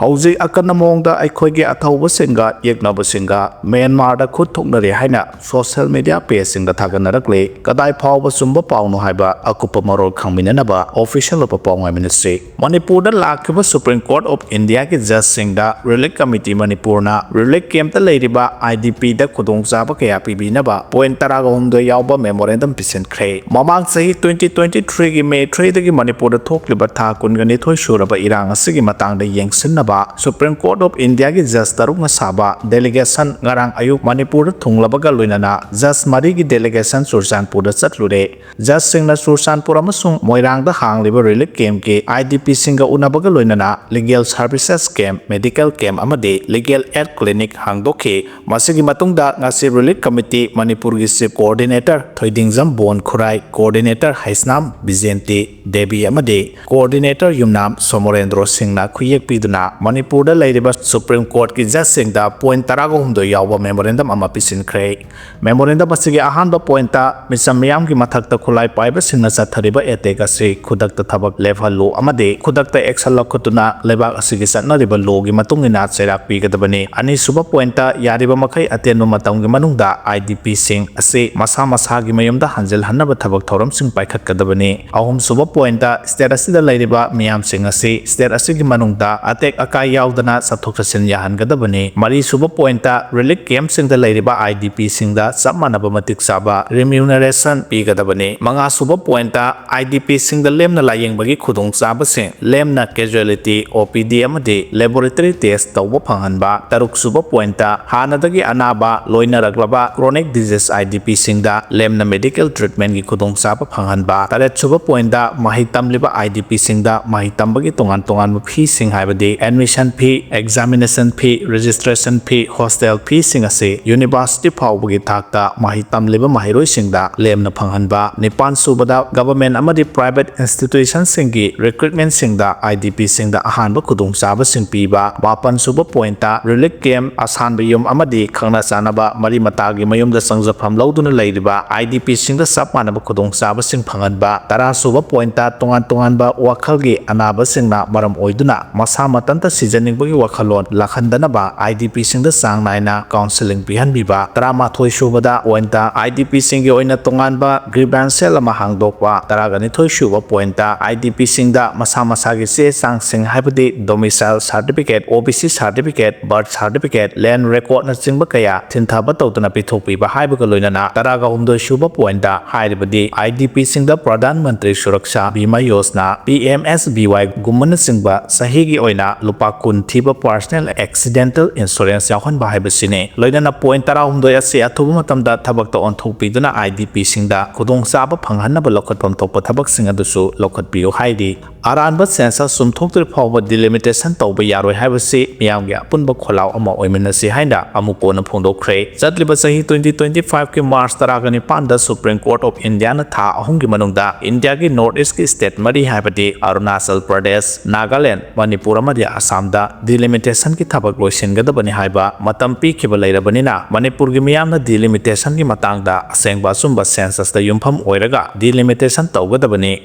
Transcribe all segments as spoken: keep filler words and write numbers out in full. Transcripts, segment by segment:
ꯍꯧꯖꯤꯛ ꯑꯀꯟꯕ ꯃꯑꯣꯡꯗ ꯑꯩꯈꯣꯏꯒꯤ ꯑꯊꯧꯕꯁꯤꯡꯒ ꯌꯦꯛꯅꯕꯁꯤꯡꯒ ꯃ꯭ꯌꯥꯟꯃꯥꯔꯗ ꯈꯨꯠ ꯊꯣꯛꯅꯔꯦ ꯍꯥꯏꯅ ꯁꯣꯁꯤꯌꯦꯜ ꯃꯤꯗꯤꯌꯥ ꯄꯦꯖꯁꯤꯡꯗ ꯊꯥꯒꯠꯅꯔꯛꯂꯤ꯫ ꯀꯗꯥꯏ ꯐꯥꯎꯕ ꯆꯨꯝꯕ ꯄꯥꯎꯅꯣ ꯍꯥꯏꯕ ꯑꯀꯨꯞꯄ ꯃꯔꯣꯜ ꯈꯪꯃꯤꯟꯅꯅꯕ ꯑꯣꯐꯤꯁꯤꯌꯦꯜ ꯑꯣꯏꯕ ꯄꯥꯎ ꯉꯥꯏꯃꯤꯟꯅꯁꯤ꯫ ꯃꯅꯤꯄꯨꯔꯗ ꯂꯥꯛꯈꯤꯕ ꯁꯨꯄ꯭ꯔꯤꯝ ꯀꯣꯔꯠ ꯑꯣꯐ ꯏꯟꯗꯤꯌꯥꯒꯤ ꯖꯖꯁꯤꯡꯗ ꯔꯤꯂꯤꯐ ꯀꯃꯤꯇꯤ ꯃꯅꯤꯄꯨꯔꯅ ꯔꯤꯂꯤꯐ ꯀꯦꯝꯞꯇ ꯂꯩꯔꯤꯕ ꯑꯥꯏ ꯗꯤ ꯄꯤꯗ ꯈꯨꯗꯣꯡꯆꯥꯕ ꯀꯌꯥ ꯄꯤꯕꯤꯅꯕ ꯄꯣꯏꯟꯠ ꯇꯔꯥꯒ ꯍꯨꯝꯗꯣꯏ ꯌꯥꯎꯕ ꯃꯦꯃꯣꯔꯦꯟꯗꯝ ꯄꯤꯁꯤꯟꯈ꯭ꯔꯦ꯫ ꯃꯃꯥꯡ ꯆꯍꯤ twenty twenty-three ꯒꯤ ꯃꯦ three ꯗꯒꯤ ꯃꯅꯤꯄꯨꯔꯗ ꯊꯣꯛꯂꯤꯕ ꯊꯥ ꯀꯨꯟꯒ ꯅꯤꯊꯣꯏ ꯁꯨꯔꯕ ꯏꯔꯥꯡ ꯑꯁꯤꯒꯤ ꯃꯇꯥꯡꯗ ꯌꯦꯡꯁꯤꯟꯅꯕ ꯁꯨꯄ꯭ꯔꯤꯝ ꯀꯣꯔꯠ ꯑꯣꯐ ꯏꯟꯗꯤꯌꯥꯒꯤ ꯖꯖ ꯇꯔꯨꯛꯅ ꯁꯥꯕ ꯗꯦꯂꯤꯒꯦꯁꯟ ꯉꯔꯥꯡ ꯑꯌꯨꯛ ꯃꯅꯤꯄꯨꯔꯗ ꯊꯨꯡꯂꯕꯒ ꯂꯣꯏꯅꯅ ꯖꯖ ꯃꯔꯤꯒꯤ ꯗꯦꯂꯤꯒꯦꯁꯟ ꯆꯨꯔꯆꯥꯟꯄꯨꯔꯗ ꯆꯠꯂꯨꯔꯦ꯫ ꯖꯖꯁꯤꯡꯅ ꯆꯨꯔꯆꯥꯟꯄꯨꯔ ꯑꯃꯁꯨꯡ ꯃꯣꯏꯔꯥꯡꯗ ꯍꯥꯡꯂꯤꯕ ꯔꯤꯂꯤꯐ ꯀꯦꯝꯞꯀꯤ ꯑꯥꯏ ꯗꯤ ꯄꯤꯁꯤꯡꯒ ꯎꯅꯕꯒ ꯂꯣꯏꯅꯅ legal services camp, medical camp ꯑꯃꯗꯤ ꯂꯤꯒꯦꯜ ꯑꯦꯗ ꯀ꯭ꯂꯤꯅꯤꯛ ꯍꯥꯡꯗꯣꯛꯈꯤ꯫ ꯃꯁꯤꯒꯤ ꯃꯇꯨꯡꯗ ꯉꯁꯤ ꯔꯤꯂꯤꯐ ꯀꯃꯤꯇꯤ ꯃꯅꯤꯄꯨꯔꯒꯤ ꯆꯤꯐ ꯀꯣꯑꯣꯔꯗꯤꯅꯦꯇꯔ ꯊꯣꯏꯗꯤꯡꯖꯝ ꯕꯣꯟ ꯈꯨꯔꯥꯏ, ꯀꯣꯑꯣꯔꯗꯤꯅꯦꯇꯔ ꯍꯩꯁꯅꯥꯝ ꯕꯤꯖꯦꯟꯇꯤ ꯗꯦꯕꯤ ꯑꯃꯗꯤ ꯀꯣꯑꯣꯔꯗꯤꯅꯦꯇꯔ ꯌꯨꯝꯅꯥꯝ ꯁꯣꯃꯣꯔꯦꯟꯗ꯭ꯔꯣ ꯁꯤꯡꯅ ꯈꯨꯌꯦꯛ ꯄꯤꯗꯨꯅ ꯃꯅꯤꯄꯨꯔꯗ ꯂꯩꯔꯤꯕ ꯁꯨꯄ꯭ꯔꯤꯝ ꯀꯣꯔꯠꯀꯤ ꯖꯖꯁꯤꯡꯗ ꯄꯣꯏꯟꯠ ꯇꯔꯥꯒ ꯍꯨꯝꯗꯣꯏ ꯌꯥꯎꯕ ꯃꯦꯃꯣꯔꯦꯟꯗꯝ ꯑꯃ ꯄꯤꯁꯤꯟꯈ꯭ꯔꯦ꯫ ꯃꯦꯃꯣꯔꯦꯟꯗꯝ ꯑꯁꯤꯒꯤ ꯑꯍꯥꯟꯕ ꯄꯣꯏꯟꯠꯇ ꯃꯤꯆꯝ ꯃꯤꯌꯥꯝꯒꯤ ꯃꯊꯛꯇ ꯈꯨꯠꯂꯥꯏ ꯄꯥꯏꯕꯁꯤꯡꯅ ꯆꯠꯊꯔꯤꯕ ꯑꯦꯇꯦꯛ ꯑꯁꯤ ꯈꯨꯗꯛꯇ ꯊꯕꯛ ꯂꯦꯞꯍꯜꯂꯨ ꯑꯃꯗꯤ ꯈꯨꯗꯛꯇ ꯑꯦꯛꯁꯟ ꯂꯧꯈꯠꯇꯨꯅ ꯂꯩꯕꯥꯛ ꯑꯁꯤꯒꯤ ꯆꯠꯅꯔꯤꯕ ꯂꯣꯒꯤ ꯃꯇꯨꯡ ꯏꯟꯅ ꯆꯩꯔꯥꯛ ꯄꯤꯒꯗꯕꯅꯤ꯫ ꯑꯅꯤꯁꯨꯕ ꯄꯣꯏꯟꯠꯇ ꯌꯥꯔꯤꯕ ꯃꯈꯩ ꯑꯇꯦꯟꯕ ꯃꯇꯝꯒꯤ ꯃꯅꯨꯡꯗ ꯑꯥꯏ ꯗꯤ ꯄꯤꯁꯤꯡ ꯑꯁꯤ ꯃꯁꯥ ꯃꯁꯥꯒꯤ ꯃꯌꯨꯝꯗ ꯍꯟꯖꯤꯜꯍꯟꯅꯕ ꯊꯕꯛ ꯊꯧꯔꯝꯁꯤꯡ ꯄꯥꯏꯈꯠꯀꯗꯕꯅꯤ꯫ ꯑꯍꯨꯝꯁꯨꯕ ꯄꯣꯏꯟꯠꯇ ꯁ꯭ꯇꯦꯠ ꯑꯁꯤꯗ ꯂꯩꯔꯤꯕ ꯃꯤꯌꯥꯝꯁꯤꯡ ꯑꯁꯤ ꯁ꯭ꯇꯦꯠ ꯑꯁꯤꯒꯤ ꯃꯅꯨꯡꯗ ꯑꯇꯦꯛ ꯑꯀꯥꯏ ꯌꯥꯎꯗꯅ ꯆꯠꯊꯣꯛ ꯆꯠꯁꯤꯟ ꯌꯥꯍꯟꯒꯗꯕꯅꯤ꯫ ꯃꯔꯤꯁꯨꯕ ꯄꯣꯏꯟꯠꯇ ꯔꯤꯂꯤꯐ ꯀꯦꯝꯞꯁꯤꯡꯗ ꯂꯩꯔꯤꯕ ꯑꯥꯏ ꯗꯤ ꯄꯤꯁꯤꯡꯗ ꯆꯞ ꯃꯥꯟꯅꯕ ꯃꯇꯤꯛ ꯆꯥꯕ ꯔꯤꯃ꯭ꯌꯨꯅꯔꯦꯁꯟ ꯄꯤꯒꯗꯕꯅꯤ꯫ ꯃꯉꯥꯁꯨꯕ ꯄꯣꯏꯟꯠꯇ ꯑꯥꯏ ꯗꯤ ꯄꯤꯁꯤꯡꯗ ꯂꯦꯝꯅ ꯂꯥꯌꯦꯡꯕꯒꯤ ꯈꯨꯗꯣꯡꯆꯥꯕꯁꯤꯡ, ꯂꯦꯝꯅ ꯀꯦꯖꯨꯋꯦꯂꯤꯇꯤ, ꯑꯣ ꯄꯤ ꯗꯤ ꯑꯃꯗꯤ ꯂꯦꯕꯣꯔꯦꯇꯔꯤ ꯇꯦꯁ ꯇꯧꯕ ꯐꯪꯍꯟꯕ꯫ ꯇꯔꯨꯛꯁꯨꯕ ꯄꯣꯏꯟꯠꯇ ꯍꯥꯟꯅꯗꯒꯤ ꯑꯅꯥꯕ ꯂꯣꯏꯅꯔꯛꯂꯕ ꯀ꯭ꯔꯣꯅꯤꯛ ꯗꯤꯖꯤꯖ ꯑꯥꯏ ꯗꯤ ꯄꯤꯁꯤꯡꯗ ꯂꯦꯝꯅ ꯃꯦꯗꯤꯀꯦꯜ ꯇ꯭ꯔꯤꯠꯃꯦꯟꯒꯤ ꯈꯨꯗꯣꯡꯆꯥꯕ ꯐꯪꯍꯟꯕ꯫ ꯇꯔꯦꯠꯁꯨꯕ ꯄꯣꯏꯟꯠꯇ ꯃꯍꯩ ꯇꯝꯂꯤꯕ ꯑꯥꯏ ꯗꯤ ꯄꯤꯁꯤꯡꯗ ꯃꯍꯩ ꯇꯝꯕꯒꯤ ꯇꯣꯉꯥꯟ ꯇꯣꯉꯥꯟꯕ ꯐꯤꯁꯤꯡ ꯍꯥꯏꯕꯗꯤ ꯑꯦꯗꯃꯤꯁꯟ ꯐꯤ, ꯑꯦꯛꯖꯥꯃꯤꯅꯦꯁꯟ ꯐꯤ, ꯔꯦꯖꯤꯁꯇ꯭ꯔꯦꯁꯟ ꯐꯤ, ꯍꯣꯁꯇꯦꯜ ꯐꯤꯁꯤꯡ ꯑꯁꯤ ꯌꯨꯅꯤꯚꯔꯁꯤꯇꯤ ꯐꯥꯎꯕꯒꯤ ꯊꯥꯛꯇ ꯃꯍꯩ ꯇꯝꯂꯤꯕ ꯃꯍꯩꯔꯣꯏꯁꯤꯡꯗ ꯂꯦꯝꯅ ꯐꯪꯍꯟꯕ꯫ ꯅꯤꯄꯥꯟ ꯁꯨꯕꯗ ꯒꯚꯔꯟꯃꯦꯟꯠ ꯑꯃꯗꯤ ꯄ꯭ꯔꯥꯏꯚꯦꯠ ꯏꯟꯁꯇꯤꯇ꯭ꯌꯨꯁꯟꯁꯤꯡꯒꯤ ꯔꯤꯀ꯭ꯔꯨꯠꯃꯦꯟꯠꯁꯤꯡꯗ ꯑꯥꯏ ꯗꯤ ꯄꯤꯁꯤꯡꯗ ꯑꯍꯥꯟꯕ ꯈꯨꯗꯣꯡꯆꯥꯕꯁꯤꯡ ꯄꯤꯕ꯫ ꯃꯥꯄꯟ ꯁꯨꯕ ꯄꯣꯏꯟꯠꯇ ꯔꯤꯂꯤꯐ ꯀꯦꯝꯞ, ꯑꯁꯥꯟꯕ ꯌꯨꯝ ꯑꯃꯗꯤ ꯈꯪꯅ ꯆꯥꯟꯅꯕ ꯃꯔꯤ ꯃꯇꯥꯒꯤ ꯃꯌꯨꯝꯗ ꯆꯪꯖꯐꯝ ꯂꯧꯗꯨꯅ ꯂꯩꯔꯤꯕ ꯑꯥꯏ ꯗꯤ ꯄꯤꯁꯤꯡꯗ ꯆꯞ ꯃꯥꯟꯅꯕ ꯈꯨꯗꯣꯡꯆꯥꯕꯁꯤꯡ ꯐꯪꯍꯟꯕ꯫ ꯇꯔꯥ ꯁꯨꯕ ꯄꯣꯏꯟꯠꯇ ꯇꯣꯉꯥꯟ ꯇꯣꯉꯥꯟꯕ ꯋꯥꯈꯜꯒꯤ ꯑꯅꯥꯕꯁꯤꯡꯅ ꯃꯔꯝ ꯑꯣꯏꯗꯨꯅ ꯃꯁꯥ ꯃꯊꯟ ꯁꯤꯖꯅꯤꯡꯕꯒꯤ ꯋꯥꯈꯜꯂꯣꯟ ꯂꯥꯛꯍꯟꯗꯅꯕ IDPꯁꯤꯡꯗ ꯆꯥꯡ ꯅꯥꯏꯅ counselling ꯄꯤꯍꯟꯕꯤꯕ, ꯇꯔꯥꯃꯥꯊꯣꯏ ꯁꯨꯕꯗ pointꯇ IDPꯁꯤꯡꯒꯤ ꯑꯣꯏꯅ ꯇꯣꯉꯥꯟꯕ grievance cell ꯑꯃ ꯍꯥꯡꯗꯣꯛꯄ, ꯇꯔꯥꯒ ꯅꯤꯊꯣꯏ ꯁꯨꯕ pointꯇ IDPꯁꯤꯡꯗ ꯃꯁꯥ ꯃꯁꯥꯒꯤ ꯆꯦ ꯆꯥꯡꯁꯤꯡ ꯍꯥꯏꯕꯗꯤ domicile certificate, OBC certificate, birth certificate, land recordꯅꯆꯤꯡꯕ ꯀꯌꯥ ꯊꯤꯟꯊꯕ ꯇꯧꯗꯨꯅ ꯄꯤꯊꯣꯛꯄꯤꯕ ꯍꯥꯏꯕꯒ ꯂꯣꯏꯅꯅ ꯇꯔꯥꯒ ꯍꯨꯝꯗꯣꯏ ꯁꯨꯕ pointꯇ ꯍꯥꯏꯔꯤꯕꯗꯤ IDPꯁꯤꯡꯗ Pradhan Mantri Surakshya Bima Yojana, PMSBYꯒꯨꯝꯕꯅꯆꯤꯡꯕ ꯆꯍꯤꯒꯤ ꯑꯣꯏꯅ ꯂꯨꯄꯥ ꯀꯨꯟ ꯊꯤꯕ personal accidental insurance ꯌꯥꯎꯍꯟꯕ ꯍꯥꯏꯕꯁꯤꯅꯤ꯫ ꯂꯣꯏꯅꯅ point ꯇꯔꯥꯍꯨꯝꯗꯣꯏ ꯑꯁꯤ ꯑꯊꯨꯕ ꯃꯇꯝꯗ ꯊꯕꯛꯇ ꯑꯣꯟꯊꯣꯛꯄꯤꯗꯨꯅ IDPꯁꯤꯡꯗ ꯈꯨꯗꯣꯡꯆꯥꯕ ꯐꯪꯍꯟꯅꯕ ꯂꯧꯈꯠꯐꯝ ꯊꯣꯛꯄ ꯊꯕꯛꯁꯤꯡ ꯑꯗꯨꯁꯨ ꯂꯧꯈꯠꯄꯤꯌꯨ ꯍꯥꯏꯔꯤ꯫ ꯑꯔꯥꯟꯕ census ꯆꯨꯝꯊꯣꯛꯇ꯭ꯔꯤ ꯐꯥꯎꯕ delimitation ꯇꯧꯕ ꯌꯥꯔꯣꯏ ꯍꯥꯏꯕꯁꯤ ꯃꯤꯌꯥꯝꯒꯤ ꯑꯄꯨꯟꯕ ꯈꯣꯜꯂꯥꯎ ꯑꯃ ꯑꯣꯏꯃꯤꯟꯅꯁꯤ ꯍꯥꯏꯅ ꯑꯃꯨꯛ ꯀꯣꯟꯅ ꯐꯣꯡꯗꯣꯛꯈ꯭ꯔꯦ꯫ ꯆꯠꯂꯤꯕ ꯆꯍꯤ twenty twenty fiveꯀꯤ March ꯇꯔꯥꯒ ꯅꯤꯄꯥꯟꯗ Supreme Court of Indiaꯅ ꯊꯥ ꯑꯍꯨꯝꯒꯤ ꯃꯅꯨꯡꯗ ꯏꯟꯗꯤꯌꯥꯒꯤ North Eastꯀꯤ state ꯃꯔꯤ ꯍꯥꯏꯕꯗꯤ ꯑꯔꯨꯅꯥꯆꯜ ꯄ꯭ꯔꯗꯦꯁ, ꯅꯥꯒꯥꯂꯦꯟ, ꯃꯅꯤꯄꯨꯔ ꯑꯃꯗꯤ ꯑꯁꯥꯝꯗ delimitationꯒꯤ ꯊꯕꯛ ꯂꯣꯏꯁꯤꯟꯒꯗꯕꯅꯤ ꯍꯥꯏꯕ ꯃꯇꯝ ꯄꯤꯈꯤꯕ ꯂꯩꯔꯕꯅꯤꯅ, ꯃꯅꯤꯄꯨꯔꯒꯤ ꯃꯤꯌꯥꯝꯅ delimitationꯒꯤ ꯃꯇꯥꯡꯗ ꯑꯁꯦꯡꯕ ꯑꯆꯨꯝꯕ censusꯇ ꯌꯨꯝꯐꯝ ꯑꯣꯏꯔꯒ delimitation ꯇꯧꯒꯗꯕꯅꯤ,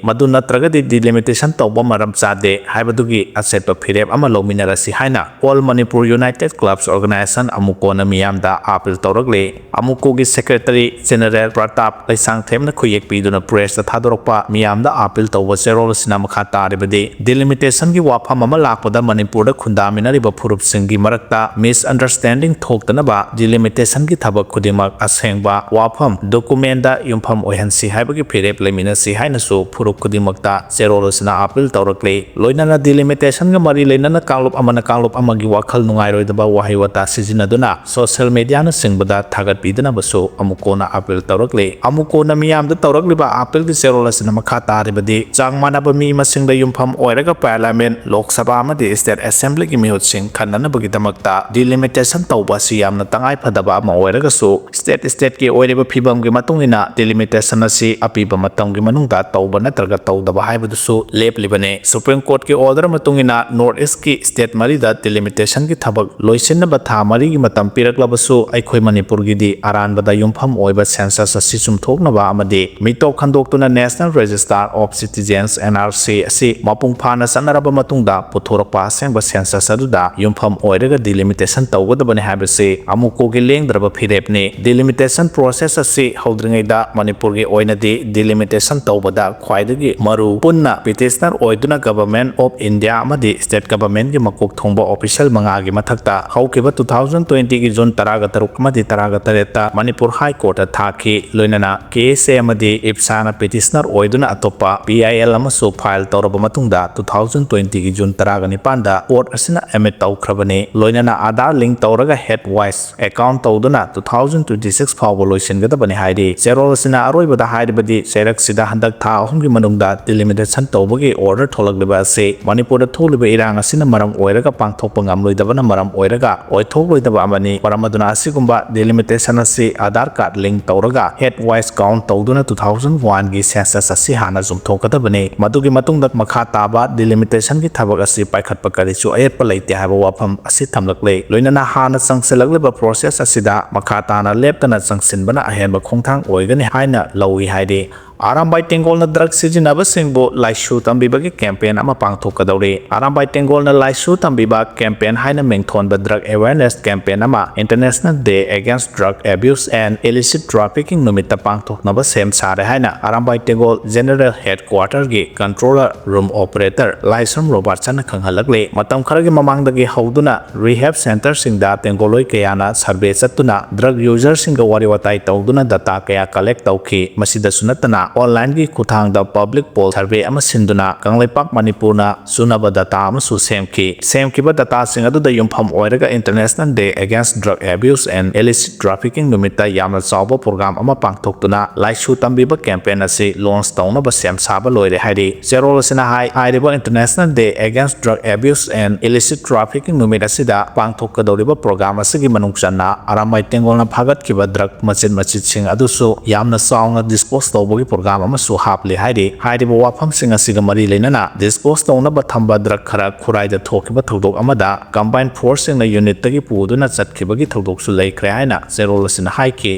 ꯃꯗꯨ ꯅꯠꯇ꯭ꯔꯒꯗꯤ delimitation ꯇꯧꯕ ꯃꯔꯝ ꯆꯥꯗꯦ ꯍꯥꯏꯕꯗꯨꯒꯤ ꯑꯆꯦꯠꯄ ꯐꯤꯔꯦꯞ ꯑꯃ ꯂꯧꯃꯤꯟꯅꯔꯁꯤ ꯍꯥꯏꯅ All Manipur United Clubs Organisation ꯑꯃꯨꯛ ꯀꯣꯟꯅ ꯃꯤꯌꯥꯝꯗ appeal ꯇꯧꯔꯛꯂꯤ꯫ ꯑꯃꯨꯛꯀꯣꯒꯤ Secretary General ꯄ꯭ꯔꯇꯥꯞ ꯂꯩꯁꯥꯡꯊꯦꯝꯅ ꯈꯨꯌꯦꯛ ꯄꯤꯗꯨꯅ pressꯇ ꯊꯥꯗꯣꯔꯛꯄ ꯃꯤꯌꯥꯝꯗ appeal ꯇꯧꯕ ꯆꯦꯔꯣꯜ ꯑꯁꯤꯅ ꯃꯈꯥ ꯇꯥꯔꯤꯕꯗꯤ, delimitationꯒꯤ ꯋꯥꯐꯝ ꯑꯃ ꯂꯥꯛꯄꯗ ꯃꯅꯤꯄꯨꯔꯗ ꯈꯨꯟꯗꯥꯃꯤꯟꯅꯔꯤꯕ ꯐꯨꯔꯨꯞꯁꯤꯡꯒꯤ ꯃꯔꯛꯇ misunderstanding ꯊꯣꯛꯇꯅꯕ delimitationꯒꯤ ꯊꯕꯛ ꯈꯨꯗꯤꯡꯃꯛ ꯑꯁꯦꯡꯕ ꯋꯥꯐꯝ documentꯗ ꯌꯨꯝꯐꯝ ꯑꯣꯏꯍꯟꯁꯤ ꯍꯥꯏꯕꯒꯤ ꯐꯤꯔꯦꯞ ꯂꯩꯃꯤꯟꯅꯁꯤ ꯍꯥꯏꯅꯁꯨ ꯐꯨꯔꯨꯞ ꯈꯨꯗꯤꯡꯃꯛꯇ ꯆꯦꯔꯣꯜ ꯑꯁꯤꯅ appeal ꯇꯧꯔꯛꯂꯤ꯫ ꯂꯣꯏꯅꯅ delimitationꯒ ꯃꯔꯤ ꯂꯩꯅꯅ ꯀꯥꯡꯂꯨꯞ ꯑꯃꯅ ꯀꯥꯡꯂꯨꯞ ꯑꯃꯒꯤ ꯋꯥꯈꯜ ꯅꯨꯡꯉꯥꯏꯔꯣꯏꯗꯕ ꯋꯥꯍꯩ ꯋꯥꯇꯥ ꯁꯤꯖꯤꯟꯅꯗꯨꯅ social mediaꯅꯆꯤꯡꯕꯗ ꯊꯥꯒꯠꯄꯤꯗꯅꯕꯁꯨ ꯑꯃꯨꯛ ꯀꯣꯟꯅ appeal ꯇꯧꯔꯛꯂꯤ꯫ ꯑꯃꯨꯛ ꯀꯣꯟꯅ ꯃꯤꯌꯥꯝꯗ ꯇꯧꯔꯛꯂꯤꯕ appealꯒꯤ ꯆꯦꯔꯣꯜ ꯑꯁꯤꯅ ꯃꯈꯥ ꯇꯥꯔꯤꯕꯗꯤ, ꯆꯥꯡ ꯃꯥꯟꯅꯕ ꯃꯤ ꯃꯁꯤꯡꯗ ꯌꯨꯝꯐꯝ ꯑꯣꯏꯔꯒ Parliament, ꯂꯣꯛ ꯁꯚꯥ ꯑꯃꯗꯤ State Assemblyꯒꯤ ꯃꯤꯍꯨꯠꯁꯤꯡ ꯈꯟꯅꯅꯕꯒꯤꯗꯃꯛꯇ delimitation ꯇꯧꯕ ꯑꯁꯤ ꯌꯥꯝꯅ ꯇꯉꯥꯏ ꯐꯗꯕ ꯑꯃ ꯑꯣꯏꯔꯒꯁꯨ, state stateꯀꯤ ꯑꯣꯏꯔꯤꯕ ꯐꯤꯕꯝꯒꯤ ꯃꯇꯨꯡ ꯏꯟꯅ delimitation ꯑꯁꯤ ꯑꯄꯤꯕ ꯃꯇꯝꯒꯤ ꯃꯅꯨꯡꯗ ꯇꯧꯕ ꯅꯠꯇ꯭ꯔꯒ ꯇꯧꯗꯕ ꯍꯥꯏꯕꯗꯨꯁꯨ ꯂꯦꯞꯂꯤ꯫ ꯏꯕꯅꯦ꯫ Supreme Courtꯀꯤ order ꯃꯇꯨꯡ ꯏꯟꯅ North Eastꯀꯤ state ꯃꯔꯤꯗ delimitationꯒꯤ ꯊꯕꯛ ꯂꯣꯏꯁꯤꯟꯅꯕ ꯊꯥ ꯃꯔꯤꯒꯤ ꯃꯇꯝ ꯄꯤꯔꯛꯂꯕꯁꯨ, ꯑꯩꯈꯣꯏ ꯃꯅꯤꯄꯨꯔꯒꯤꯗꯤ ꯑꯔꯥꯟꯕꯗ ꯌꯨꯝꯐꯝ ꯑꯣꯏꯕ census ꯑꯁꯤ ꯆꯨꯝꯊꯣꯛꯅꯕ ꯑꯃꯗꯤ ꯃꯤꯇꯣꯞ ꯈꯟꯗꯣꯛꯇꯨꯅ National Register of Citizens, NRC, ꯑꯁꯤ ꯃꯄꯨꯡ ꯐꯥꯅ ꯆꯠꯅꯔꯕ ꯃꯇꯨꯡꯗ ꯄꯨꯊꯣꯔꯛꯄ ꯑꯁꯦꯡꯕ census ꯑꯗꯨꯗ ꯌꯨꯝꯐꯝ ꯑꯣꯏꯔꯒ delimitation ꯇꯧꯒꯗꯕꯅꯤ ꯍꯥꯏꯕꯁꯤ ꯑꯃꯨꯛꯀꯣꯒꯤ ꯂꯦꯡꯗ꯭ꯔꯕ ꯐꯤꯔꯦꯞꯅꯤ꯫ Delimitation process ꯑꯁꯤ ꯍꯧꯗ꯭ꯔꯤꯉꯩꯗ ꯃꯅꯤꯄꯨꯔꯒꯤ ꯑꯣꯏꯅꯗꯤ delimitation ꯇꯧꯕꯗ ꯈ꯭ꯋꯥꯏꯗꯒꯤ ꯃꯔꯨ ꯄꯨꯟꯅ petitioner ꯑꯣꯏꯗꯨꯅ Government of India ꯑꯃꯗꯤ state governmentꯀꯤ ꯃꯀꯣꯛ ꯊꯣꯡꯕ official ꯃꯉꯥꯒꯤ ꯃꯊꯛꯇ ꯍꯧꯈꯤꯕ two thousand twentyꯒꯤ June ꯇꯔꯥꯒ ꯇꯔꯨꯛ ꯑꯃꯗꯤ ꯇꯔꯥꯒ ꯇꯔꯦꯠꯇ ꯃꯅꯤꯄꯨꯔ High Courtꯇ ꯊꯥꯈꯤ꯫ ꯂꯣꯏꯅꯅ KSA ꯑꯃꯗꯤ IPSAꯅ petitioner ꯑꯣꯏꯗꯨꯅ ꯑꯇꯣꯞꯄ PIL ꯑꯃꯁꯨ file ꯇꯧꯔꯕ ꯃꯇꯨꯡꯗ two thousand twentyꯒꯤ June ꯇꯔꯥꯒ ꯅꯤꯄꯥꯟꯗ court ꯑꯁꯤꯅ admit ꯇꯧꯈ꯭ꯔꯕꯅꯤ꯫ ꯂꯣꯏꯅꯅ Aadhaar link ꯇꯧꯔꯒ head wise account ꯇꯧꯗꯨꯅ two thousand twenty six ꯐꯥꯎꯕ ꯂꯣꯏꯁꯤꯟꯒꯗꯕꯅꯤ ꯍꯥꯏꯔꯤ꯫ ꯆꯦꯔꯣꯜ ꯑꯁꯤꯅ ꯑꯔꯣꯏꯕꯗ ꯍꯥꯏꯔꯤꯕꯗꯤ ꯆꯩꯔꯛꯁꯤꯗ ꯍꯟꯗꯛ ꯊꯥ ꯑꯍꯨꯝꯒꯤ ꯃꯅꯨꯡꯗ delimitation ꯇꯧꯕꯒꯤ order ꯊꯣꯛꯂꯛꯂꯤꯕ ꯑꯁꯤ ꯃꯅꯤꯄꯨꯔꯗ ꯊꯣꯛꯂꯤꯕ ꯏꯔꯥꯡ ꯑꯁꯤꯅ ꯃꯔꯝ ꯑꯣꯏꯔꯒ ꯄꯥꯡꯊꯣꯛꯄ ꯉꯝꯂꯣꯏꯗꯕꯅ ꯃꯔꯝ ꯑꯣꯏꯔꯒ ꯑꯣꯏꯊꯣꯛꯂꯣꯏꯗꯕ ꯑꯃꯅꯤ꯫ ꯃꯔꯝ ꯑꯗꯨꯅ ꯑꯁꯤꯒꯨꯝꯕ delimitation ꯑꯁꯤ Aadhaar card link ꯇꯧꯔꯒ head wise count ꯇꯧꯗꯨꯅ two thousand oneꯒꯤ census ꯑꯁꯤ ꯍꯥꯟꯅ ꯆꯨꯝꯊꯣꯛꯀꯗꯕꯅꯤ꯫ ꯃꯗꯨꯒꯤ ꯃꯇꯨꯡꯗ ꯃꯈꯥ ꯇꯥꯕ delimitationꯒꯤ ꯊꯕꯛ ꯑꯁꯤ ꯄꯥꯏꯈꯠꯄ ꯀꯔꯤꯁꯨ ꯑꯌꯦꯠꯄ ꯂꯩꯇꯦ ꯍꯥꯏꯕ ꯋꯥꯐꯝ ꯑꯁꯤ ꯊꯝꯂꯛꯂꯦ꯫ ꯂꯣꯏꯅꯅ ꯍꯥꯟꯅ ꯆꯪꯁꯤꯜꯂꯛꯂꯤꯕ process ꯑꯁꯤꯗ ꯃꯈꯥ ꯇꯥꯅ ꯂꯦꯞꯇꯅ ꯆꯪꯁꯤꯟꯕꯅ ꯑꯍꯦꯟꯕ ꯈꯣꯡꯊꯥꯡ ꯑꯣꯏꯒꯅꯤ ꯍꯥꯏꯅ ꯂꯧꯏ ꯍꯥꯏꯔꯤ꯫ ꯑꯔꯥꯝꯕꯥꯏ ꯇꯦꯡꯒꯣꯜꯅ drug ꯁꯤꯖꯤꯟꯅꯕꯁꯤꯡꯕꯨ ꯂꯥꯏꯁꯨ ꯇꯝꯕꯤꯕꯒꯤ campaign ꯑꯃ ꯄꯥꯡꯊꯣꯛꯀꯗꯧꯔꯤ꯫ ꯑꯔꯥꯝꯕꯥꯏ ꯇꯦꯡꯒꯣꯜꯅ ꯂꯥꯏꯁꯨ ꯇꯝꯕꯤꯕ campaign ꯍꯥꯏꯅ ꯃꯤꯡꯊꯣꯟꯕ drug awareness campaign ꯑꯃ International Day Against Drug Abuse and Illicit Trafficking ꯅꯨꯃꯤꯠꯇ ꯄꯥꯡꯊꯣꯛꯅꯕ ꯁꯦꯝ ꯁꯥꯔꯦ ꯍꯥꯏꯅ Arambai ꯇꯦꯡꯒꯣꯜ General Headquarterꯒꯤ Controller Room Operator ꯂꯥꯏꯁ꯭ꯔꯝ ꯔꯣꯕꯥꯔꯠꯁꯟꯅ ꯈꯪꯍꯜꯂꯛꯂꯤ꯫ ꯃꯇꯝ ꯈꯔꯒꯤ ꯃꯃꯥꯡꯗꯒꯤ ꯍꯧꯗꯨꯅ rehab centreꯁꯤꯡꯗ ꯇꯦꯡꯒꯣꯜꯂꯣꯏ ꯀꯌꯥꯅ survey ꯆꯠꯇꯨꯅ drug userꯁꯤꯡꯒ ꯋꯥꯔꯤ ꯋꯥꯇꯥꯏ ꯇꯧꯗꯨꯅ data ꯀꯌꯥ collect ꯇꯧꯈꯤ꯫ ꯃꯁꯤꯗꯁꯨ ꯅꯠꯇꯅ, onlineꯒꯤ ꯈꯨꯠꯊꯥꯡꯗ public poll survey ꯑꯃ ꯁꯤꯟꯗꯨꯅ ꯀꯪꯂꯩꯄꯥꯛ ꯃꯅꯤꯄꯨꯔꯅ ꯆꯨꯅꯕ data ꯑꯃꯁꯨ ꯁꯦꯝꯈꯤ꯫ ꯁꯦꯝꯈꯤꯕ dataꯁꯤꯡ ꯑꯗꯨꯗ ꯌꯨꯝꯐꯝ ꯑꯣꯏꯔꯒ International Day Against Drug Abuse and Illicit Trafficking ꯅꯨꯃꯤꯠꯇ ꯌꯥꯝꯅ ꯆꯥꯎꯕ program ꯑꯃ ꯄꯥꯡꯊꯣꯛꯇꯨꯅ ꯂꯥꯏꯁꯨ ꯇꯝꯕꯤꯕ campaign ꯑꯁꯤ launch ꯇꯧꯅꯕ ꯁꯦꯝ ꯁꯥꯕ ꯂꯣꯏꯔꯦ ꯍꯥꯏꯔꯤ꯫ ꯆꯦꯔꯣꯜ ꯑꯁꯤꯅ ꯍꯥꯏ, ꯍꯥꯏꯔꯤꯕ International Day Against Drug Abuse and Illicit Trafficking ꯅꯨꯃꯤꯠ ꯑꯁꯤꯗ ꯄꯥꯡꯊꯣꯛꯀꯗꯧꯔꯤꯕ program ꯑꯁꯤꯒꯤ ꯃꯅꯨꯡ ꯆꯟꯅ ꯑꯔꯥꯝꯕꯥꯏ ꯇꯦꯡꯒꯣꯜꯅ ꯐꯥꯒꯠꯈꯤꯕ drug ꯃꯆꯤꯠ ꯃꯆꯤꯠꯁꯤꯡ ꯑꯗꯨꯁꯨ ꯌꯥꯝꯅ ꯆꯥꯎꯅ dispose ꯇꯧꯕꯒꯤ program ꯑꯃꯁꯨ ꯍꯥꯞꯂꯦ ꯍꯥꯏꯔꯤ꯫ ꯍꯥꯏꯔꯤꯕ ꯋꯥꯐꯝꯁꯤꯡ ꯑꯁꯤꯒ ꯃꯔꯤ ꯂꯩꯅꯅ dispose ꯇꯧꯅꯕ ꯊꯝꯕ drug ꯈꯔ ꯈꯨꯔꯥꯏꯗ ꯊꯣꯛꯈꯤꯕ ꯊꯧꯗꯣꯛ ꯑꯃꯗ combined force ꯁꯤꯡꯅ unit ꯇꯒꯤ ꯄꯨꯗꯨꯅ ꯆꯠꯈꯤꯕꯒꯤ ꯊꯧꯗꯣꯛꯁꯨ ꯂꯩꯈ꯭ꯔꯦ ꯍꯥꯏꯅ ꯆꯦꯔꯣꯜ ꯑꯁꯤꯅ ꯍꯥꯏꯈꯤ꯫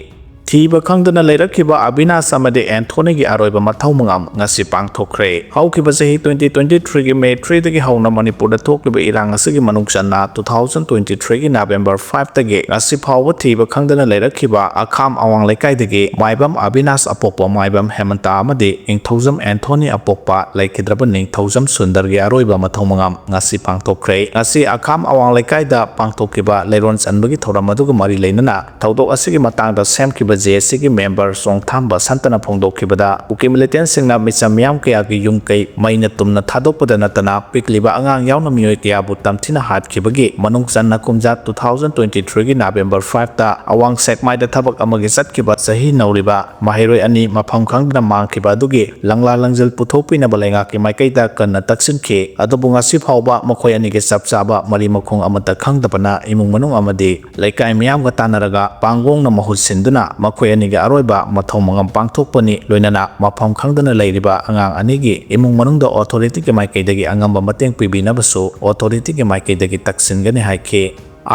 ꯊꯤꯕ ꯈꯪꯗꯅ ꯂꯩꯔꯛꯈꯤꯕ ꯑꯕꯤꯅꯥꯁ ꯑꯃꯗꯤ ꯑꯦꯟꯊꯣꯅꯤꯒꯤ ꯑꯔꯣꯏꯕ ꯃꯊꯧ ꯃꯉꯝ ꯉꯁꯤ ꯄꯥꯡꯊꯣꯛꯈ꯭ꯔꯦ꯫ ꯍꯧꯈꯤꯕ ꯆꯍꯤ twenty twenty three ꯒꯤ May three ꯗꯒꯤ ꯍꯧꯅ ꯃꯅꯤꯄꯨꯔꯗ ꯊꯣꯛꯂꯤꯕ ꯏꯔꯥꯡ ꯑꯁꯤꯒꯤ ꯃꯅꯨꯡ ꯆꯟꯅ two thousand twenty three ꯒꯤ November five ꯇꯒꯤ ꯉꯁꯤ ꯐꯥꯎꯕ ꯊꯤꯕ ꯈꯪꯗꯅ ꯂꯩꯔꯛꯈꯤꯕ ꯑꯈꯥꯝ ꯑꯋꯥꯡ ꯂꯩꯀꯥꯏꯗꯒꯤ ꯃꯥꯏꯕꯝ ꯑꯕꯤꯅꯥꯁ ꯑꯄꯣꯛꯄ ꯃꯥꯏꯕꯝ ꯍꯦꯃꯟꯇ ꯑꯃꯗꯤ ꯏꯪꯊꯧꯖꯝ ꯑꯦꯟꯊꯣꯅꯤ ꯑꯄꯣꯛꯄ ꯂꯩꯈꯤꯗ꯭ꯔꯕ ꯅꯤꯡꯊꯧꯖꯝ ꯁꯨꯟꯗꯔꯒꯤ ꯑꯔꯣꯏꯕ ꯃꯊꯧ ꯃꯉꯝ ꯉꯁꯤ ꯄꯥꯡꯊꯣꯛꯈ꯭ꯔꯦ꯫ ꯉꯁꯤ ꯑꯈꯥꯝ ꯑꯋꯥꯡ ꯂꯩꯀꯥꯏꯗ ꯄꯥꯡꯊꯣꯛꯈꯤꯕ ꯂꯩꯔꯣꯟ ꯆꯟꯕꯒꯤ ꯊꯧꯔꯝ ꯑꯗꯨꯒ ꯃꯔꯤ ꯂꯩꯅꯅ ꯊꯧꯗꯣꯛ ꯑꯁꯤꯒꯤ ꯃꯇꯥꯡꯗ ꯁꯦꯝꯈꯤꯕ J A C ꯒꯤ member ꯆꯣꯡꯊꯥꯝꯕ ꯁꯟꯇꯅ ꯐꯣꯡꯗꯣꯛꯈꯤꯕꯗ, ꯀꯨꯀꯤ militant ꯁꯤꯡꯅ ꯃꯤꯆꯝ ꯃꯤꯌꯥꯝ ꯀꯌꯥꯒꯤ ꯌꯨꯝ ꯀꯩ ꯃꯩꯅ ꯇꯨꯝꯅ ꯊꯥꯗꯣꯛꯄꯗ ꯅꯠꯇꯅ ꯄꯤꯛꯂꯤꯕ ꯑꯉꯥꯡ ꯌꯥꯎꯅ ꯃꯤꯑꯣꯏ ꯀꯌꯥꯕꯨ ꯇꯝꯊꯤꯅ ꯍꯥꯠꯈꯤꯕꯒꯤ ꯃꯅꯨꯡ ꯆꯟꯅ ꯀꯨꯝꯖꯥ two thousand twenty three ꯒꯤ November five ꯇ ꯑꯋꯥꯡ ꯁꯦꯛꯃꯥꯏꯗ ꯊꯕꯛ ꯑꯃꯒꯤ ꯆꯠꯈꯤꯕ ꯆꯍꯤ ꯅꯧꯔꯤꯕ ꯃꯍꯩꯔꯣꯏ ꯑꯅꯤ ꯃꯐꯝ ꯈꯪꯗꯅ ꯃꯥꯡꯈꯤꯕ ꯑꯗꯨꯒꯤ ꯂꯪꯂꯥ ꯂꯪꯖꯜ ꯄꯨꯊꯣꯛꯄꯤꯅꯕ ꯂꯩꯉꯥꯛꯀꯤ ꯃꯥꯏꯀꯩꯗ ꯀꯟꯅ ꯇꯛꯁꯤꯟꯈꯤ꯫ ꯑꯗꯨꯕꯨ ꯉꯁꯤ ꯐꯥꯎꯕ ꯃꯈꯣꯏ ꯑꯅꯤꯒꯤ ꯆꯞ ꯆꯥꯕ ꯃꯔꯤ ꯃꯈꯣꯡ ꯑꯃꯠꯇ ꯈꯪꯗꯕꯅ ꯏꯃꯨꯡ ꯃꯅꯨꯡ ꯑꯃꯗꯤ ꯂꯩꯀꯥꯏ ꯃꯤꯌꯥꯝꯒ ꯇꯥꯟꯅꯔꯒ ꯄꯥꯡꯒꯣꯡꯅ ꯃꯍꯨꯠ ꯁꯤꯟꯗꯨꯅ ꯃꯈꯣꯏ ꯑꯅꯤꯒꯤ ꯑꯔꯣꯏꯕ ꯃꯊꯧ ꯃꯉꯝ ꯄꯥꯡꯊꯣꯛꯄꯅꯤ꯫ ꯂꯣꯏꯅꯅ ꯃꯐꯝ ꯈꯪꯗꯅ ꯂꯩꯔꯤꯕ ꯑꯉꯥꯡ ꯑꯅꯤꯒꯤ ꯏꯃꯨꯡ ꯃꯅꯨꯡꯗ authority ꯒꯤ ꯃꯥꯏꯀꯩꯗꯒꯤ ꯑꯉꯝꯕ ꯃꯇꯦꯡ ꯄꯤꯕꯤꯅꯕꯁꯨ authority ꯒꯤ ꯃꯥꯏꯀꯩꯗꯒꯤ ꯇꯛꯁꯤꯟꯒꯅꯤ ꯍꯥꯏꯈꯤ꯫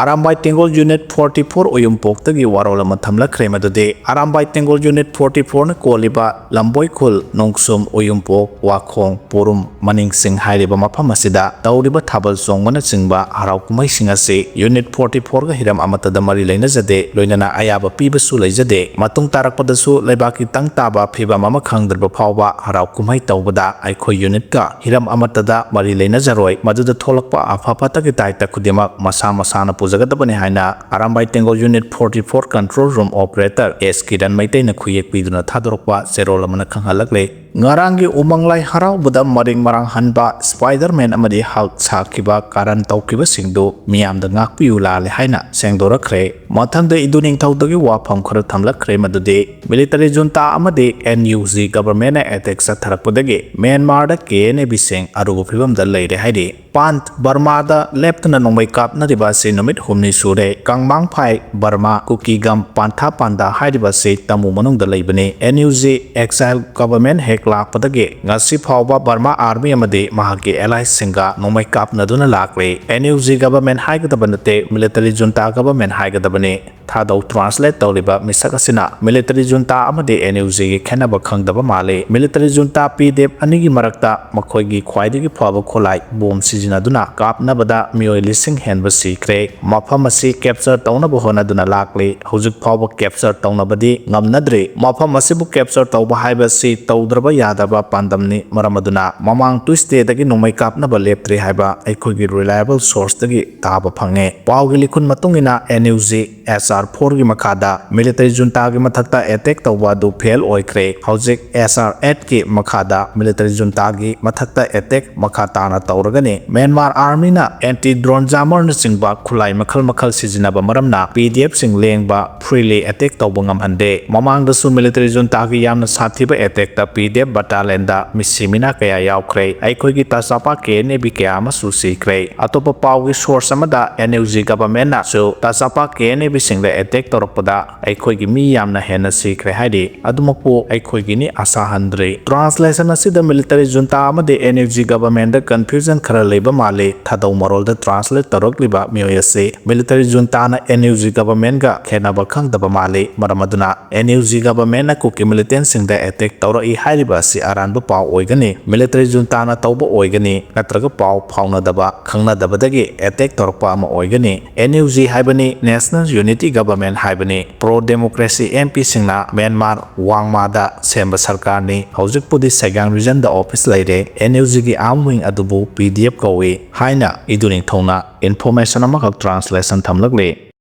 ꯑꯔꯥꯝꯕꯥꯏ ꯇꯦꯡꯒꯣꯜ unit forty four ꯎꯌꯨꯝꯄꯣꯛꯇꯒꯤ ꯋꯥꯔꯣꯜ ꯑꯃ ꯊꯝꯂꯛꯈ꯭ꯔꯦ, ꯃꯗꯨꯗꯤ ꯑꯔꯥꯝꯕꯥꯏ ꯇꯦꯡꯒꯣꯜ unit forty four ꯅ ꯀꯣꯜꯂꯤꯕ ꯂꯝꯕꯣꯏ ꯈꯨꯜ, ꯅꯣꯡꯁꯨꯝ, ꯎꯌꯨꯝꯄꯣꯛ, ꯋꯥꯈꯣꯡ, ꯄꯣꯔꯨꯝ, ꯃꯅꯤꯡꯁꯤꯡ ꯍꯥꯏꯔꯤꯕ ꯃꯐꯝ ꯑꯁꯤꯗ ꯇꯧꯔꯤꯕ ꯊꯥꯕꯜ ꯆꯣꯡꯕꯅꯆꯤꯡꯕ ꯍꯔꯥꯎ ꯀꯨꯝꯍꯩꯁꯤꯡ ꯑꯁꯤ unit forty four ꯒ ꯍꯤꯔꯝ ꯑꯃꯠꯇꯗ ꯃꯔꯤ ꯂꯩꯅꯖꯗꯦ, ꯂꯣꯏꯅꯅ ꯑꯌꯥꯕ ꯄꯤꯕꯁꯨ ꯂꯩꯖꯗꯦ꯫ ꯃꯇꯨꯡ ꯇꯥꯔꯛꯄꯗꯁꯨ ꯂꯩꯕꯥꯛꯀꯤ ꯇꯪ ꯇꯥꯕ ꯐꯤꯕꯝ ꯑꯃ ꯈꯪꯗ꯭ꯔꯤꯕ ꯐꯥꯎꯕ ꯍꯔꯥꯎ ꯀꯨꯝꯍꯩ ꯇꯧꯕꯗ ꯑꯩꯈꯣꯏ unit ꯀ ꯍꯤꯔꯝ ꯑꯃꯠꯇꯗ ꯃꯔꯤ ꯂꯩꯅꯖꯔꯣꯏ꯫ ꯃꯗꯨꯗ ꯊꯣꯛꯂꯛꯄ ꯑꯐ ꯐꯠꯇꯒꯤ ꯗꯥꯏꯇ ꯈꯨꯗꯤꯡꯃꯛ ꯃꯁꯥ ꯃꯁꯥꯅ ꯄꯨꯖꯒꯗꯕꯅꯤ ꯍꯥꯏꯅ Arambai ꯇꯦꯡꯒꯣꯜ unit forty four control room operator S Kiran ꯃꯩꯇꯩꯅ ꯈꯨꯌꯦꯛ ꯄꯤꯗꯨꯅ ꯊꯥꯗꯣꯔꯛꯄ ꯆꯦꯔꯣꯜ ꯑꯃꯅ ꯈꯪꯍꯜꯂꯛꯂꯦ꯫ ꯉꯔꯥꯡꯒꯤ ꯎꯃꯪ ꯂꯥꯏ ꯍꯔꯥꯎꯕꯗ ꯃꯔꯤꯡ ꯃꯔꯥꯡ ꯍꯟꯕ Spiderman ꯑꯃꯗꯤ Hulk ꯁꯥꯈꯤꯕ ꯀꯥꯔꯟ ꯇꯧꯈꯤꯕꯁꯤꯡꯗꯨ ꯃꯤꯌꯥꯝꯗ ꯉꯥꯛꯄꯤꯌꯨ ꯂꯥꯜꯂꯦ ꯍꯥꯏꯅ ꯁꯦꯡꯗꯣꯔꯛꯈ꯭ꯔꯦ꯫ ꯃꯊꯪꯗ ꯏꯗꯨ ꯅꯤꯡꯊꯧꯗꯒꯤ ꯋꯥꯐꯝ ꯈꯔ ꯊꯝꯂꯛꯈ꯭ꯔꯦ, ꯃꯗꯨꯗꯤ military junta ꯑꯃꯗꯤ N U G government ꯅ attack ꯆꯠꯊꯔꯛꯄꯗꯒꯤ ꯃ꯭ꯌꯥꯟꯃꯥꯔꯗ K N A B ꯁꯤꯡ ꯑꯔꯨꯕ ꯐꯤꯕꯝꯗ ꯂꯩꯔꯦ ꯍꯥꯏꯔꯤ꯫ ꯄꯥꯟꯊ ꯕꯔꯃꯥꯗ ꯂꯦꯞꯇꯅ ꯅꯣꯡꯃꯩ ꯀꯥꯞꯅꯔꯤꯕ ꯑꯁꯤ ꯅꯨꯃꯤꯠ ꯍꯨꯝꯅꯤ ꯁꯨꯔꯦ꯫ ꯀꯪꯃꯥꯡꯐꯥꯏ ꯕꯔꯃꯥ ꯀꯨꯀꯤꯒꯝ ꯄꯥꯟꯊꯥ ꯄꯥꯟꯗꯥ ꯍꯥꯏꯔꯤꯕ ꯑꯁꯤ ꯇꯥꯃꯨ ꯃꯅꯨꯡꯗ ꯂꯩꯕꯅꯤ꯫ ꯑꯦꯟ ꯌꯨ ꯖꯤ ꯑꯦꯛꯁꯥꯏꯜ ꯒꯚꯔꯟꯃꯦꯟꯠ ꯍꯦꯛ ꯂꯥꯛꯄꯗꯒꯤ ꯉꯁꯤ ꯐꯥꯎꯕ ꯕꯔꯃꯥ ꯑꯥꯔꯃꯤ ꯑꯃꯗꯤ ꯃꯍꯥꯛꯀꯤ ꯑꯦꯂꯥꯏꯁꯁꯤꯡꯒ ꯅꯣꯡꯃꯩ ꯀꯥꯞꯅꯗꯨꯅ ꯂꯥꯛꯂꯤ꯫ ꯑꯦꯟ ꯌꯨ ꯖꯤ ꯒꯚꯔꯟꯃꯦꯟꯠ ꯍꯥꯏꯒꯗꯕ ꯅꯠꯇꯦ, ꯃꯤꯂꯤꯇꯔꯤ ꯖꯨꯟꯇꯥ ꯒꯚꯔꯟꯃꯦꯟꯠ ꯍꯥꯏꯒꯗꯕꯅꯤ꯫ ꯊꯥꯗꯧ ꯇ꯭ꯔꯥꯟꯁꯂꯦꯠ ꯇꯧꯔꯤꯕ ꯃꯤꯁꯛ ꯑꯁꯤꯅ ꯃꯤꯂꯤꯇꯔꯤ ꯖꯨꯟꯇꯥ ꯑꯃꯗꯤ ꯑꯦꯟ ꯌꯨ ꯖꯤꯒꯤ ꯈꯦꯠꯅꯕ ꯈꯪꯗꯕ ꯃꯥꯜꯂꯤ꯫ ꯃꯤꯂꯤꯇꯔꯤ ꯖꯨꯟꯇꯥ ꯄꯤ ꯗꯤ ꯑꯦꯐ ꯑꯅꯤꯒꯤ ꯃꯔꯛꯇ ꯃꯈꯣꯏꯒꯤ ꯈ꯭ꯋꯥꯏꯗꯒꯤ ꯐꯕ ꯈꯨꯠꯂꯥꯏ ꯕꯣꯝ ꯁꯤꯖꯤꯟꯅꯗꯨꯅ ꯀꯥꯞꯅꯕꯗ ꯃꯤꯑꯣꯏ ꯂꯤꯁꯤꯡ ꯍꯦꯟꯕ ꯁꯤꯈ꯭ꯔꯦ꯫ ꯃꯐꯝ ꯑꯁꯤ ꯀꯦꯞꯆꯔ ꯇꯧꯅꯕ ꯍꯣꯠꯅꯗꯨꯅ ꯂꯥꯛꯂꯤ꯫ ꯍꯧꯖꯤꯛ ꯐꯥꯎꯕ ꯀꯦꯞꯆꯔ ꯇꯧꯅꯕꯗꯤ ꯉꯝꯅꯗ꯭ꯔꯤ꯫ ꯃꯐꯝ ꯑꯁꯤꯕꯨ ꯀꯦꯞꯆꯔ ꯇꯧꯕ ꯍꯥꯏꯕꯁꯤ ꯇꯧꯗ꯭ꯔꯕ ꯌꯥꯗꯕ ꯄꯥꯟꯗꯝꯅꯤ꯫ ꯃꯔꯝ ꯑꯗꯨꯅ ꯃꯃꯥꯡ ꯇ꯭ꯌꯨꯁꯗꯦꯗꯒꯤ ꯅꯣꯡꯃꯩ ꯀꯥꯞꯅꯕ ꯂꯦꯞꯇ꯭ꯔꯤ ꯍꯥꯏꯕ ꯑꯩꯈꯣꯏꯒꯤ ꯔꯤꯂꯥꯏꯕꯜ ꯁꯣꯔꯁꯇꯒꯤ ꯇꯥꯕ ꯐꯪꯉꯦ꯫ ꯄꯥꯎꯒꯤ ꯂꯤꯈꯨꯟ ꯃꯇꯨꯡ ꯏꯟꯅ N U G S R ꯐꯣꯔꯒꯤ ꯃꯈꯥꯗ ꯃꯤꯂꯤꯇꯔꯤ ꯖꯨꯟꯇꯥꯒꯤ ꯃꯊꯛꯇ ꯑꯦꯇꯦꯛ ꯇꯧꯕ ꯑꯗꯨ ꯐꯦꯜ ꯑꯣꯏꯈ꯭ꯔꯦ꯫ ꯍꯧꯖꯤꯛ ꯑꯦꯁ ꯑꯥꯔ ꯑꯦꯠꯀꯤ ꯃꯈꯥꯗ ꯃꯤꯂꯤꯇꯔꯤ ꯖꯨꯟꯇꯥꯒꯤ ꯃꯊꯛꯇ ꯑꯦꯇꯦꯛ ꯃꯈꯥ ꯇꯥꯅ ꯇꯧꯔꯒꯅꯤ꯫ ꯃ꯭ꯌꯥꯟꯃꯥꯔ ꯑꯥꯔꯃꯤꯅ ꯑꯦꯟꯇꯤ ꯗ꯭ꯔꯣꯟ ꯖꯥꯃꯔꯅꯆꯤꯡꯕ ꯈꯨꯠꯂꯥꯏ ꯃꯈꯜ ꯃꯈꯜ ꯁꯤꯖꯤꯟꯅꯕ ꯃꯔꯝꯅ ꯄꯤ ꯗꯤ ꯑꯦꯐꯁꯤꯡ ꯂꯦꯡꯕ ꯐ꯭ꯔꯤꯂꯤ ꯑꯦꯇꯦꯛ ꯇꯧꯕ ꯉꯝꯍꯟꯗꯦ꯫ ꯃꯃꯥꯡꯗꯁꯨ ꯃꯤꯂꯤꯇꯔꯤ ꯖꯨꯟꯇꯥꯒꯤ ꯌꯥꯝꯅ ꯁꯥꯊꯤꯕ ꯑꯦꯇꯦꯛꯇ ꯄꯤ ꯗꯤ ꯑꯦꯐ ꯕꯇꯥꯂꯤꯌꯟꯗ ꯃꯤꯁꯤ ꯃꯤꯅꯥ ꯀꯌꯥ ꯌꯥꯎꯈ꯭ꯔꯦ꯫ ꯑꯩꯈꯣꯏꯒꯤ ꯇꯆꯥꯄꯥ ꯀꯦ ꯑꯦꯟ ꯑꯦ ꯕꯤ ꯀꯌꯥ ꯑꯃꯁꯨ ꯁꯤꯈ꯭ꯔꯦ꯫ ꯑꯇꯣꯞꯄ ꯄꯥꯎꯒꯤ ꯁꯣꯔꯁ ꯑꯃꯗ ꯑꯦꯟ ꯌꯨ ꯖꯤ ꯒꯚꯔꯟꯃꯦꯟꯠꯅꯁꯨ ꯇꯆꯥꯄꯥ ꯀꯦ ꯑꯦꯟ ꯑꯦ ꯕꯤꯁꯤꯡꯗ ꯑꯦꯇꯦꯛ ꯇꯧꯔꯛꯄꯗ ꯑꯩꯈꯣꯏꯒꯤ ꯃꯤ ꯌꯥꯝꯅ ꯍꯦꯟꯅ ꯁꯤꯈ꯭ꯔꯦ ꯍꯥꯏꯔꯤ꯫ ꯑꯗꯨꯃꯛꯄꯨ ꯑꯩꯈꯣꯏꯒꯤ ꯅꯤ ꯑꯁꯥ ꯍꯟꯗ꯭ꯔꯤ꯫ ꯇ꯭ꯔꯥꯟꯁꯂꯦꯁꯟ ꯑꯁꯤꯗ ꯃꯤꯂꯤꯇꯔꯤ ꯖꯨꯟꯇꯥ ꯑꯃꯗꯤ ꯑꯦꯟ ꯌꯨ ꯖꯤ ꯒꯚꯔꯟꯃꯦꯟꯠꯇ ꯀꯟꯐ꯭ꯌꯨꯖꯟ ꯈꯔ ꯂꯩꯕ ꯃꯥꯜꯂꯤ꯫ ꯊꯥꯗꯧ ꯃꯔꯣꯜꯗ ꯇ꯭ꯔꯥꯟꯁꯂꯦꯠ ꯇꯧꯔꯛꯂꯤꯕ ꯃꯤꯑꯣꯏ ꯑꯁꯤ ꯃꯤꯂꯤꯇꯔꯤ ꯖꯨꯟꯇꯥꯅ ꯑꯦꯟ ꯌꯨ ꯖꯤ ꯒꯚꯔꯟꯃꯦꯟꯠꯒ ꯈꯦꯠꯅꯕ ꯈꯪꯗꯕ ꯃꯥꯜꯂꯤ꯫ ꯃꯔꯝ ꯑꯗꯨꯅ ꯑꯦꯟ ꯌꯨ ꯖꯤ ꯒꯚꯔꯟꯃꯦꯟꯠꯅ ꯀꯨꯀꯤ ꯃꯤꯂꯤꯇꯦꯟꯠꯁꯤꯡꯗ ꯑꯦꯇꯦꯛ ꯇꯧꯔꯛꯏ ꯍꯥꯏꯔꯤꯕ ꯑꯁꯤ ꯑꯔꯥꯟꯕ ꯄꯥꯎ ꯑꯣꯏꯒꯅꯤ꯫ ꯃꯤꯂꯤꯇꯔꯤ ꯖꯨꯟꯇꯥꯅ ꯇꯧꯕ ꯑꯣꯏꯒꯅꯤ, ꯅꯠꯇ꯭ꯔꯒ ꯄꯥꯎ ꯐꯥꯎꯅꯗꯕ, ꯈꯪꯅꯗꯕꯗꯒꯤ ꯑꯦꯇꯦꯛ ꯇꯧꯔꯛꯄ ꯑꯃ ꯑꯣꯏꯒꯅꯤ꯫ ꯑꯦꯟ ꯌꯨ ꯖꯤ ꯍꯥꯏꯕꯅꯤ, ꯅꯦꯁꯅꯦꯜ ꯌꯨꯅꯤꯇꯤ ꯒꯚꯔꯟꯃꯦꯟꯠ ꯍꯥꯏꯕꯅꯤ꯫ ꯄ꯭ꯔꯣ ꯗꯦꯃꯣꯀ꯭ꯔꯦꯁꯤ ꯑꯦꯝ ꯄꯤꯁꯤꯡꯅ ꯃ꯭ꯌꯥꯟꯃꯥꯔ ꯋꯥꯡꯃꯥꯗ ꯁꯦꯝꯕ ꯁꯔꯀꯥꯔꯅꯤ꯫ ꯍꯧꯖꯤꯛꯄꯨꯗꯤ ꯁꯦꯒꯥꯡ ꯔꯤꯖꯟꯗ ꯑꯣꯐꯤꯁ ꯂꯩꯔꯦ꯫ ꯑꯦꯟ ꯌꯨ ꯖꯤꯒꯤ ꯑꯥꯔꯝ ꯋꯤꯡ ꯑꯗꯨꯕꯨ ꯄꯤ ꯗꯤ ꯑꯦꯐ ꯀꯧꯏ ꯍꯥꯏꯅ ꯏꯗꯨ ꯅꯤꯡꯊꯧꯅ ꯏꯟꯐꯣꯔꯃꯦꯁꯟ ꯑꯃꯈꯛ ꯇ꯭ꯔꯥꯟꯁꯂꯦꯁꯟ ꯊꯝꯂꯛꯂꯤ꯫